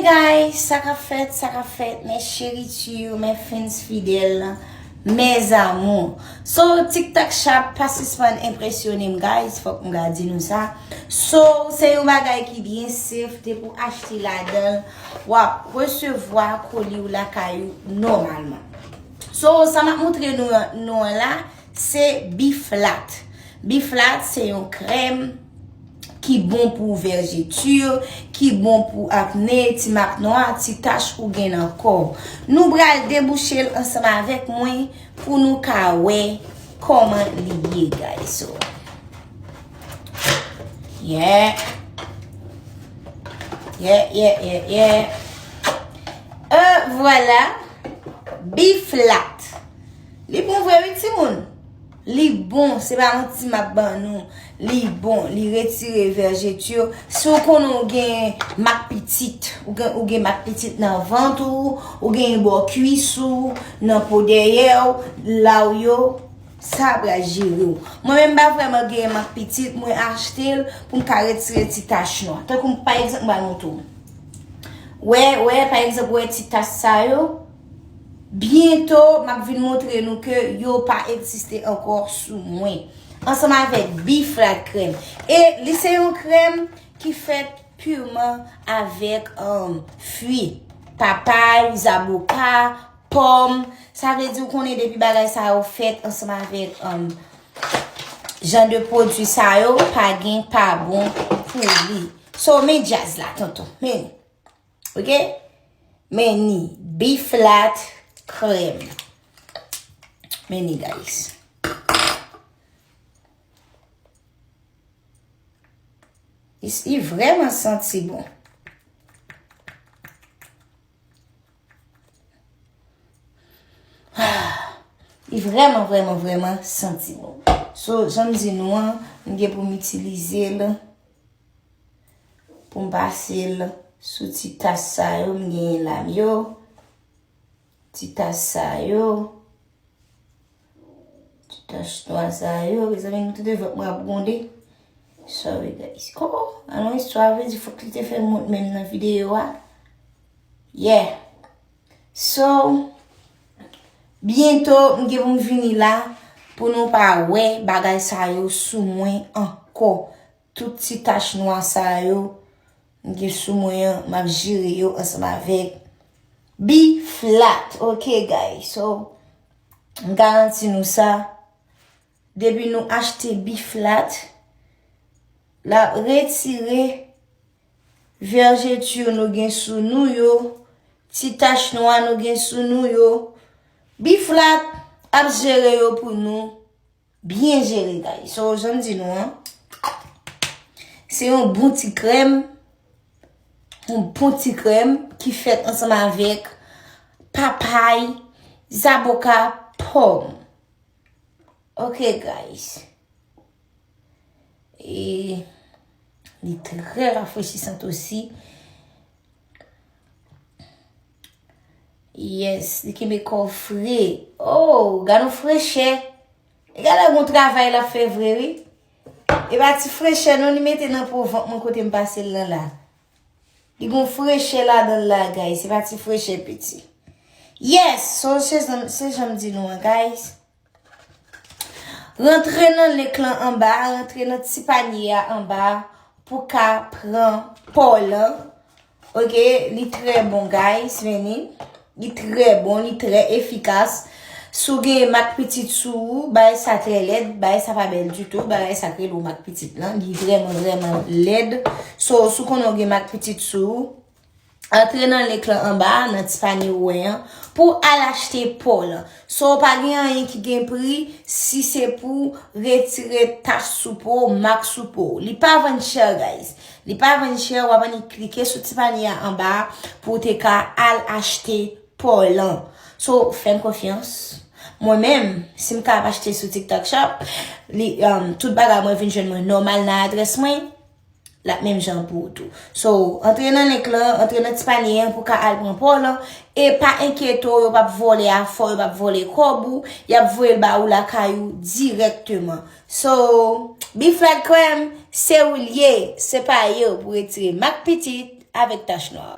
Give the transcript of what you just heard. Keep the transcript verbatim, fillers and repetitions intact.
Guys, sa k ap fèt, sa k ap fèt, mes chéritures, mes fans fidèles, mes amours. So, TikTok Shop pa sispann enpresyone m, guys, fòk m ka di nou sa. So, se yon bagay ki byen safe, depi w achte ladan l, w ap resevwa koli w lakay ou nòmalman. So, sa m ap montre nou, nou an la, se Be Flat. Be Flat, se yon krèm ki bon pou vèjeti, ki bon pou akne, ti mak nwa, ti tach ou gen nan kò w. Nou pral debouche l ansanm avèk mwen pou nou ka wè kòman li ye, guys. So, yeah. Yeah, yeah, yeah, yeah. E vwala. Be Flat. Li bon vre wi, timoun. Li bon, se pa manti m ap ban nou. Li bon, li retire vèjeti. Si w konnen w gen mak pitit, ou gen, ou gen mak pitit nan vant ou, ou gen bò kwis ou, nan po dèyè w, la w yo, sa pral jere w. Mwen menm m pa vrèman gen mak pitit, mwen achte l pou m ka retire ti tach nwa. Tankou pa egzanp, m pral montre w. Wè, wè, pa egzanp, wè ti tach sa yo. Byento, m ap vin montre nou ke yo pa egziste ankò sou mwen. Ansanm avèk Be Flat krèm. E li se yon krèm ki fèt piman avèk um, fwi. Papay, zaboka, pòm. Sa vle di w konnen depi bagay sa yo fèt ansanm avèk um, jan de pwodui sa yo, pa gen pa bon pou li. So, men djaz la, tonton. Men. Ok? Men ni Be Flat krèm. Men ni, guys. Li, li vrèman santi bon. Ah, li vrèman, vrèman, vrèman santi bon. So, jan m di nou an, m gen pou m itilize l. Pou m pase l sou ti tach sa yo m genyen la m yo. Ti tach sa yo. Ti tach nwa sa yo. Mezanmi, nou tande vant mwen ap gwonde. Sorry, guys. Oh, alon istwa vle di fòk li te fè m wont menm nan videyo a. Yeah. So, byento, m gen pou m vini la pou nou pa wè bagay sa yo sou mwen ankò. Tout ti tach nwa sa yo, m gen sou mwen an, m ap jere yo ansanm avèk Be Flat. Ok, guys. So, m garanti nou sa. Depi nou achte Be Flat, l ap retire vèjeti nou gen sou nou yo, ti tach nwa nou gen sou nou yo. Be Flat ap jere yo pou nou. Byen jere, guys. So, jan m di nou an, se yon bon ti krèm, yon bon ti krèm ki fèt ansanm avèk papay, zaboka, pòm. Ok, guys. E li trè rafrechisan osi. Yes, li kenbe kò w fre. Oh, gad yon frechè. E gade yon travay l ap fè vre, wi. E pa ti frechè non, li mete nan po vant mwen kote m pase l lan la. Li gon frechè ladan l la, guys. Se pa ti frechè piti. Yes, so se jan, se jan m di nou an, guys. Rantre nan link lan anba, rantre nan ti panye a anba pou ka pran pa w lan. Ok, li trè bon, guys, vini. Li trè bon, li trè efikas. Si w gen mak pitit sou ou, bagay sa trè lèd, bagay sa pa bèl ditou, bagay sa k rele w mak pitit lan, li vrèman, vrèman lèd. So, si w konnen w gen mak pitit sou ou, antre nan link lan anba a, nan ti panye ou wè an, pou w al achte pa w lan. So, pa gen anyen ki gen pri si se pou retire tach sou po w, mak sou po w. Li pa vann chè, guys. Li pa vann chè, w ap annik klike sou ti panye a anba a pou w te ka al achte pa w lan. So, fè m konfyans. Mwen menm, si m ka ap achte sou TikTok Shop, li, um, tout bagay mwen vin jwenn mwen nòmal nan adrès mwen, l ap menm jan pou ou tou. So, antre nan link lan, antre nan ti panye an pou ka al pran pa w lan, e pa enkyete w, yo p ap vòlè afè w, yo p ap vòlè kòb ou, y ap voye l ba ou lakay ou dirèkteman. So, Be Flat Krèm, se ou l ye, se pa yo pou retire mak pitit avèk tach nwa.